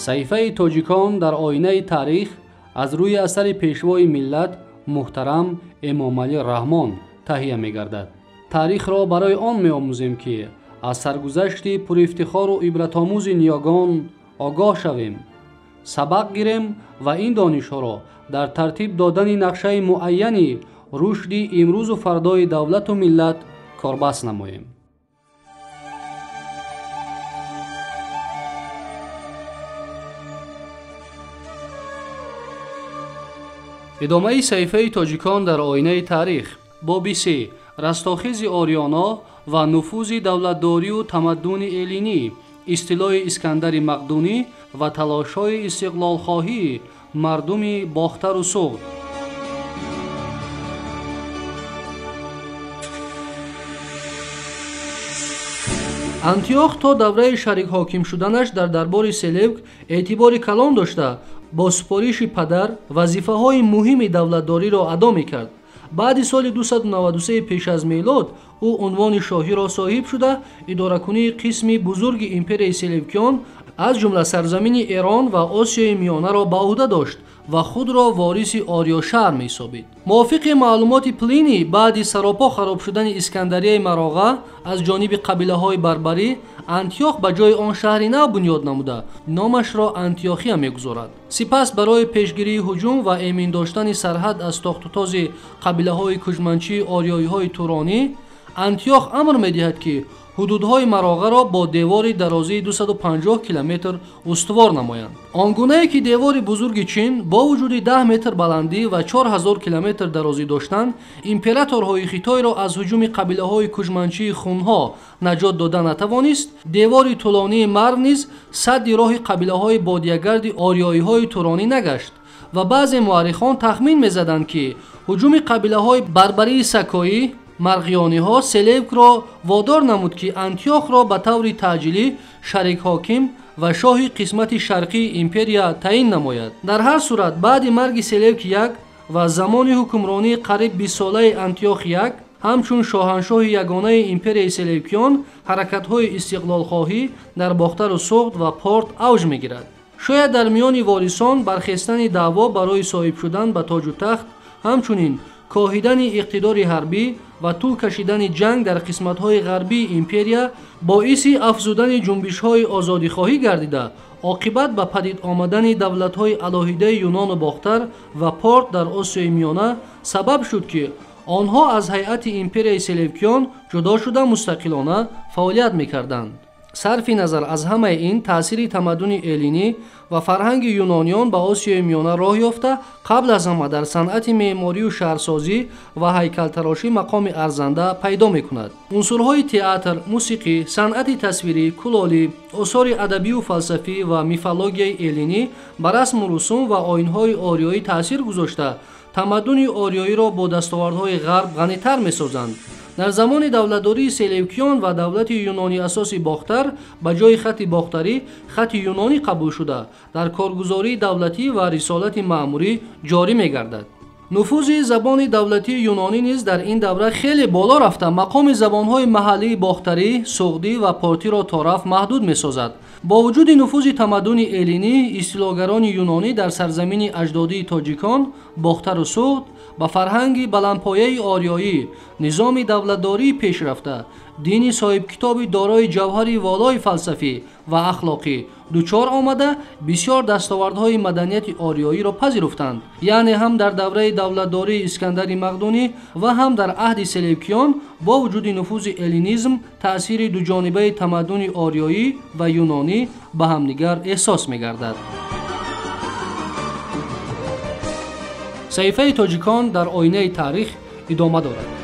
Саҳифаи тоҷикон дар оинаи таърих аз рӯи асари пешвои миллат муҳтарам Эмомалӣ Раҳмон таҳия мегардад. Таърихро барои он меомӯзем, ки аз саргузашти пурифтихору ибратомӯзи ниёгон огоҳ шавем, сабақ гирем ва ин донишҳоро дар тартиб додани нақшаи муайяни рушди имрӯзу фардои давлату миллат корбаст намоем. Идомаи саҳифаи тоҷикон дар оинаи таърих. Боби се: растохези ориёно ва нуфузи давлатдорию тамаддуни эллинӣ, истилои Искандари Мақдунӣ ва талошҳои истиқлолхоҳии мардуми Бохтару Суғд. Антиох то давраи шарикҳоким шуданаш дар дарбори Селевк эътибори калон дошта, бо супориши падар вазифаҳои муҳими давлатдориро адо мекард. Баъди соли 293 пеш аз мелод ӯ унвони шоҳиро соҳиб шуда, идоракунии қисми бузурги империяи Селевкиён аз ҷумла сарзамини Эрон ва Осиёи Миёнаро ба ӯҳда дошт ва худро вориси Ориёшаҳр меҳисобид. Мувофиқи маълумоти Плини, баъди саропо хароб шудани Искандарияи Мароға аз ҷониби қабилаҳои барбарӣ, Антиох ба ҷои он шаҳри нав бунёд намуда, номашро Антиохия мегузорад. Сипас барои пешгирии ҳуҷум ва эмин доштани сарҳад аз тохтутози қабилаҳои кужманчии ориёиҳои туронӣ, Антиох амр медиҳад, ки ҳудудҳои Мароғаро бо девори дарозии 250 километр устувор намоянд. Он гунае ки девори бузурги Чин бо вуҷуди 10 метр баландӣ ва 4000 километр дарозӣ доштан, императорҳои Хитойро аз ҳуҷуми қабилаҳои кужманчии хунҳо наҷот дода натавонист, девори тӯлонии Марв низ садди роҳи қабилаҳои бодиягарди ориёиҳои туронӣ нагашт ва баъзе муаррихон тахмин мезаданд, ки ҳуҷуми қабилаҳои барбарии сакоӣ марғиёниҳо Селевкро водор намуд, ки Антиохро ба таври таъҷилӣ шарикҳоким ва шоҳи қисмати шарқии империя таъин намояд. Дар ҳар сурат, баъди марги Селевк як ва замони ҳукмронии қариб бистсолаи Антиох як, ҳамчун шоҳаншоҳи ягонаи империяи Селевкиён, ҳаракатҳои истиқлолхоҳӣ дар Бохтару Суғд ва Порт авҷ мегирад. Шояд дар миёни ворисон бархестани даъво барои соҳиб шудан ба тоҷу тахт, ҳамчунин коҳидани иқтидори ҳарбӣ ва тӯл кашидани ҷанг дар қисматҳои ғарбии империя боиси афзудани ҷунбишҳои озодихоҳӣ гардида, оқибат ба падид омадани давлатҳои алоҳидаи Юнону Бохтар ва Порт дар Осиёи Миёна сабаб шуд, ки онҳо аз ҳайати империяи Селевкиён ҷудо шуда мустақилона фаъолият мекарданд. Сарфи назар аз ҳамаи ин, таъсири тамаддуни эллинӣ ва фарҳанги юнониён ба Осиёи Миёна роҳ ёфта, қабл аз ҳама дар санъати меъморию шаҳрсозӣ ва ҳайкалтарошӣ мақоми арзанда пайдо мекунад. Унсурҳои театр, мусиқӣ, санъати тасвирӣ, кулолӣ, осори адабию фалсафӣ ва мифологияи эллинӣ ба расму русум ва оинҳои ориёӣ таъсир гузошта, тамаддуни ориёиро бо дастовардҳои ғарб ғанитар месозанд. Дар замони давлатдории Селевкиён ва давлати юнони асоси Бохтар ба ҷои хати бохтарӣ хати юнонӣ қабул шуда, дар коргузории давлатӣ ва рисолати маъмурӣ ҷорӣ мегардад. Нуфузи забони давлатии юнонӣ низ дар ин давра хеле боло рафта, мақоми забонҳои маҳаллии бохтарӣ, суғдӣ ва портиро торафт маҳдуд месозад. Бо вуҷуди нуфузи тамаддуни эллинӣ, истилогарони юнонӣ дар сарзамини аҷдодии тоҷикон, Бохтару Суғд, ба фарҳанги баландпояи ориёӣ, низоми давлатдории пешрафта, дини соҳибкитоби дорои ҷавҳари волои фалсафӣ ва ахлоқӣ дучор омада, бисёр дастовардҳои маданияти ориёиро пазируфтанд. Яъне ҳам дар давраи давлатдории Искандари Мақдунӣ ва ҳам дар аҳди Селевкиён бо вуҷуди нуфузи эллинизм таъсири дуҷонибаи тамаддуни ориёӣ ва юнонӣ ба ҳамдигар эҳсос мегардад. Саҳифаи тоҷикон дар оинаи таърих идома дорад.